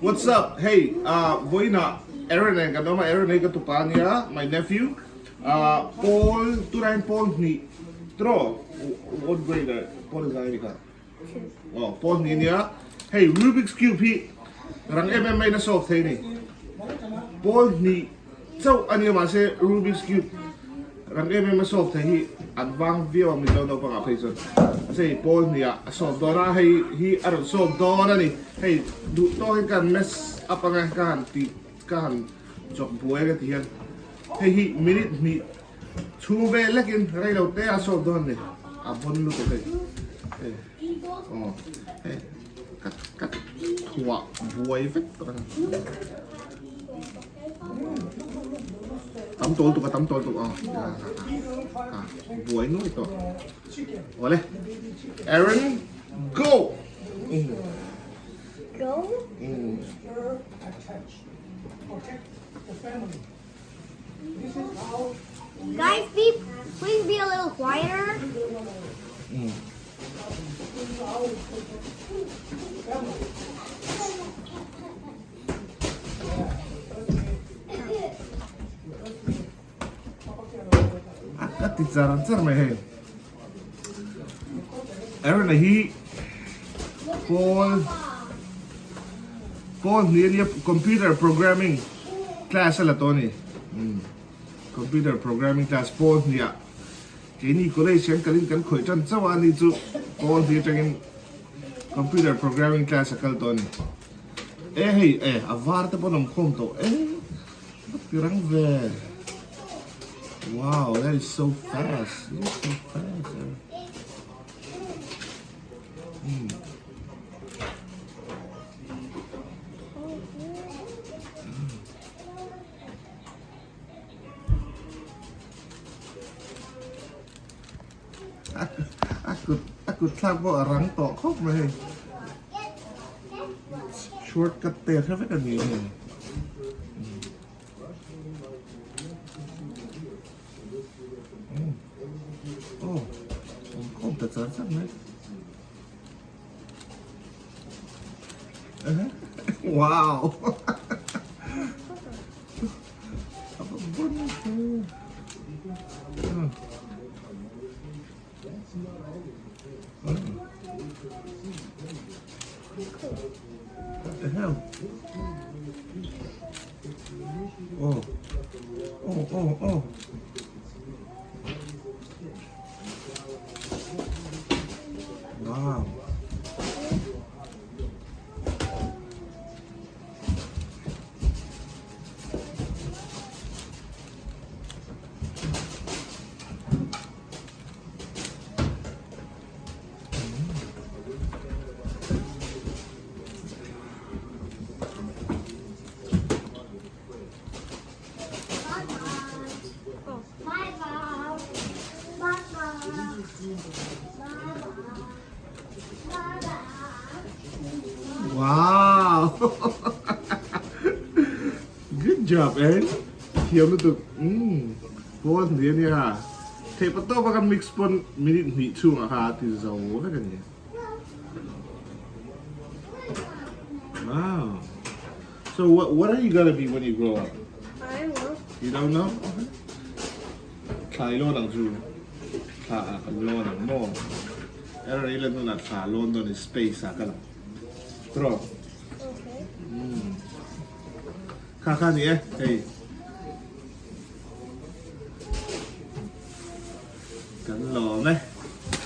What's up? Hei, ah vawiinah Aaron nen kan awm a, Aaron hi ka tupa ania, my nephew. Ah pawl, tunah hian pawl hnih tiraw? What grade are, pawl zai ni kha? Aw, pawl hnih ania. Hei, Rubik's Cube hi rang em em maiin a solve thei a ni. Pawl hnih chauh a nia mahse Rubik's Cube rang em em a solve thei hi an vang viau a Mizo naupangah phei chuan. Mahse hei pawl hnih ah a solve dawn a, hei hi a rawn solve dawn a ni. Hei duh tawk hi ka han mess up ang e, ka han tih ka han chawk buai ang e ti hian hei hi minute hnih chhung vel lekin rei lo te a solve dawn a ni. A bon lutuk hei. Hei aw hei ka ka thuah buai vek tawh a ni. Tam tawl tuk a tam tawl tuk aw a buai nuai tawh. Awle Aaron go! Go? Guys, be please be a little quieter. A ti char char mai hei. Aaron a hi pawl pawl hnih ania computer programming class a la tawh a ni. Computer programming class pawl hnih ah keini college hian kalin kan khawih tan chauh a ani chu pawl hnih atangin computer programming class a kal tawh a ni. E hei e a var te pawn awm khawm tawh e va ti rang ve wow that is so fast you so fast hmm. A kut a kut thlak pawh a rang tawh khawp mai hei. Shortcut te hre vek a ni hei. Oh, awm khawm ta char char mai. Wow. What the hell? Oh. Oh, oh, oh. Wow. Wow! Good job, Aaron. Thiam lutuk. Mm. Pawl hnih a nia. Theih pa tawp a kan mix pawn minute hnih chhungah kha a ti zo vek a ni. Wow. So what what are you gonna be when you grow up? I don't know. You don't know? Okay. Thla i lawn ang chu. Thla ah kan lawn ang maw? Aaron i lan hunah thla lawn dawn in space ah ka lang. Tiraw? Okay. Mm. Kha kha ni e, hei. Kan lawm e.